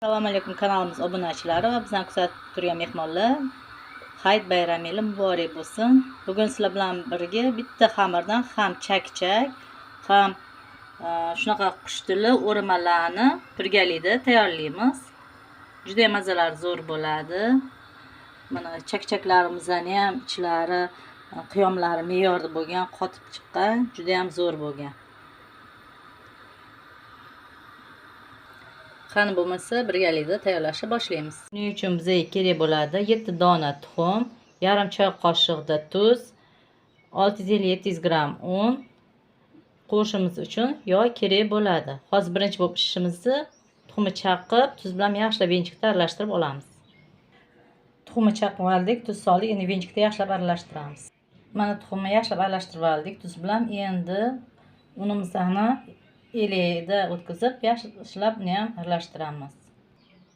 Assalomu alaykum kanalimiz obunachilari va bizni kuzatib turgan mehmonlar. Hayit bayramingiz muborak bo'lsin. Bugun sizlar bilan birga bitta xamirdan ham chakchak, ham shunaqa qush tili o'rimalarni birgalikda tayyorlaymiz. Juda ham mazalari zo'r bo'ladi. Mana chakchaklarimizning ham ichlari, qiyomlari me'yorda bo'lgan, qotib chiqqan, juda ham zo'r bo'lgan. Qani bo'lmasa birgalikda tayyorlashni boshlaymiz. Buning uchun bizga kerak bo'ladi 7 dona tuxum, yarim choy qoshiqda tuz, 650-700 gramm un, qo'shimiz uchun yog' kerak bo'ladi. Hozir birinchi bo'lib ishimizni tuxumni chaqib, tuz bilan yaxshilab venchikda aralashtirib olamiz. Tuxumni chaqib oldik, tuz soldik, endi venchikda yaxshilab aralashtiramiz. Mana tuxumni yaxshilab aralashtirib oldik tuz bilan. Endi unimizni elakda o'tkazib, yaxshilab uni ham aralashtiramiz.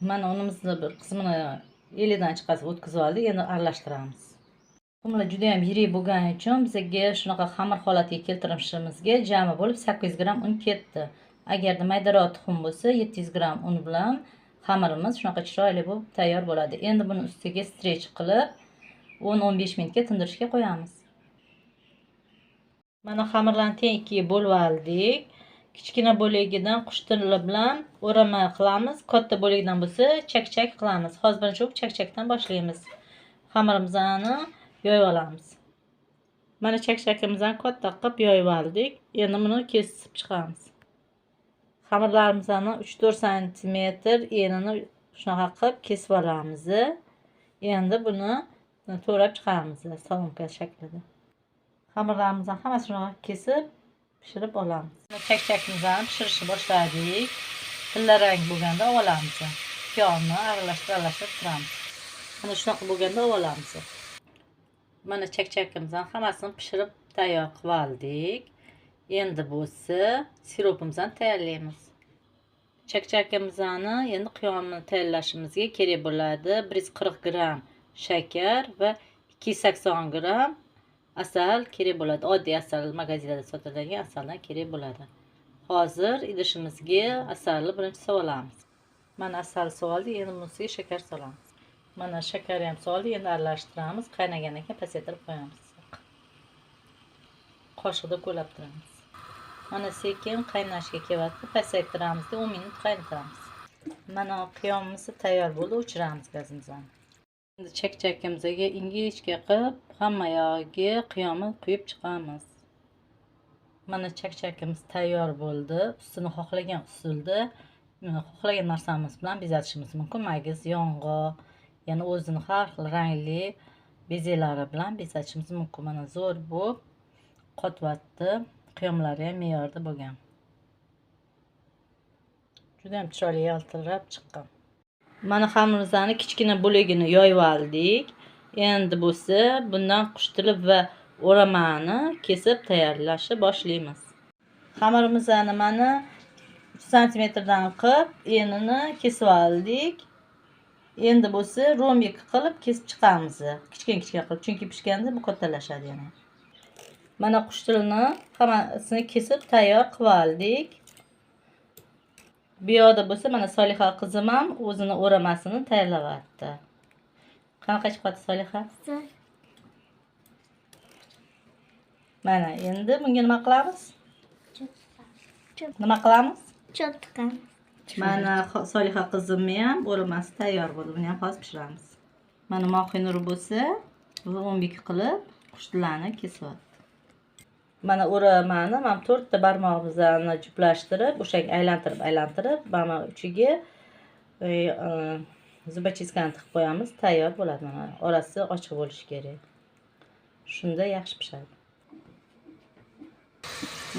Mana unimizni bir qismini elakdan chiqarib o'tkazib oldik, endi aralashtiramiz. Tuxumlar juda ham yirik bo'lgani uchun bizga shunaqa xamir holatiga keltirishimizga jami bo'lib 800 gramm un ketdi. Agarda maydaroq tuxum bo'lsa, 700 gramm un bilan xamirimiz shunaqa chiroyli bo'lib tayyor bo'ladi. Endi buni ustiga strech qilib 10-15 minutga tindirishga qo'yamiz. Mana xamirlarni teng ikkiga bo'lib oldik. Kichkina bo'lagidan qush tili bilan o'rama qilamiz, katta bo'lagidan bo'lsa chakchak qilamiz. Hozir birinchi bo'lib chakchakdan boshlaymiz. Xamirimizni yoyib olamiz. Mana chakchakimizni katta qilib yoyib oldik. Endi buni kesib chiqamiz. Xamirlarimizni 3-4 santimetr enini shunaqa qilib kesib olamiz. Endi buni to'rab chiqamiz solomka shaklida. Xamirlarimizni hammasini shunaqa kesib pishirib olamiz. Chakchakimizni pishirishni boshladik. Tilla rang bo'lganda olamiz. Yog'ni aralashtirib turamiz. Mana shunaqa bo'lganda olamiz. Mana chakchakimizni hammasini pishirib tayyor qilib oldik. Endi bo'lsa siropimizni tayyorlaymiz. Chakchakimizni endi qiyomini tayyorlashimizga kerak bo'ladi 140 gramm shakar va 280 gramm asal kerak bo'ladi. Oddiy asal, magazinlarda sotiladigan asaldan kerak bo'ladi. Hozir idishimizga asalni birinchi solamiz. Mana asal soldik, endi bunisiga shakar solamiz. Mana shakarni ham soldik, endi aralashtiramiz. Qaynagandan keyin pasaytirib qo'yamiz. Qoshiqda ko'lab turamiz. Mana sekin qaynashga kelyapti, pasaytiramiz, 10 minut qaynatamiz. Mana qiyomimiz tayyor bo'ldi, o'chiramiz gazimizni. Endi chakchakimizga ingichka qilib hamma yog'iga qiyomni quyib chiqamiz. Mana chakchakimiz tayyor bo'ldi. Ustini xohlagan usulda, xohlagan narsamiz bilan bezatishimiz mumkin. Magiz, yong'oq, ya'ni o'zini har xil rangli bezaklari bilan bezatishimiz mumkin. Mana zo'r bo'lib qotyapti. Qiyomlari ham me'yorda bo'lgan. Juda ham chiroyli yaltirab chiqqan. Mana xamirimizni kichkina bo'lagini yoyib oldik. Endi bo'lsa bundan qush tili va o'ramani kesib tayyorlashni boshlaymiz. Xamirimizni mana 3 santimetrdan qilib enini kesib oldik. Endi bo'lsa romik qilib kesib chiqamiz. Kichkina-kichkina qilib, chunki pishganda bu kattalashadi yana. Mana qush tilini hammasini kesib tayyor qilib oldik. Bu yoqda bo'lsa mana Soliha qizim ham o'zini o'ramasini tayyorlayapti. Qanaqa chiqyapti Soliha? Zo'r. Mana endi bunga nima qilamiz? Cho'p. Nima qilamiz? Cho'p tiqamiz. Mana Soliha qizimni ham o'ramasi tayyor bo'ldi. Buni ham hozir pishiramiz. Mana Mohinur bo'lsa rombik qilib qush tillarni kesyapti. Mana o'ramani mana 4 ta barmog'imizni juplashtirib, o'shanga aylantirib, mana uchiga zubachiskani tiqib qo'yamiz, tayyor bo'ladi. Mana orasi ochiq bo'lishi kerak. Shunda yaxshi pishadi.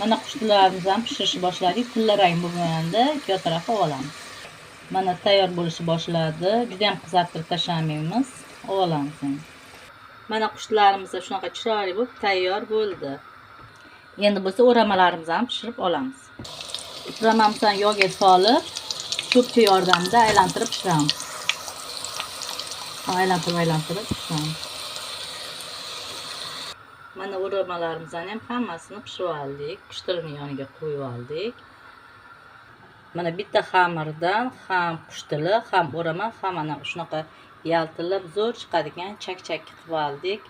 Mana qush tillarimizni ham pishirishni boshladik. Tilla rang bo'lganda ikki tarafi olamiz. Mana tayyor bo'lishi boshladi. Juda ham qizartirib tashlamaymiz, olamiz endi. Mana qush tillarimiz shunaqa chiroyli bo'lib tayyor bo'ldi. Endi bo'lsa o'ramalarimizni ham pishirib olamiz. O'ramamizni yog'ga solib, cho'pcha yordamida aylantirib pishiramiz. Aylantirib pishiramiz. Mana o'ramalarimizni ham hammasini pishirib oldik. Qush tilini yoniga qo'yib oldik. Mana bitta xamirdan ham pushtili, ham o'rama, ham ana shunaqa yaltillab zo'r chiqadigan chakchak qilib oldik.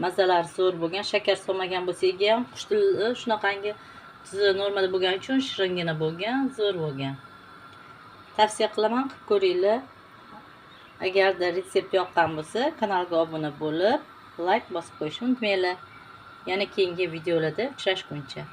Mazalari zo'r bo'lgan, shakar solmagan bo'lsak ham pushtili shunaqangi tuzi normada bo'lgani uchun shiringina bo'lgan, zo'r bo'lgan. Tavsiya qilaman, qilib ko'ringlar. Agarda retsept yoqqan bo'lsa, kanalga obuna bo'lib, layk bosib qo'yishni unutmanglar. Yana keyingi videolarda uchrashguncha.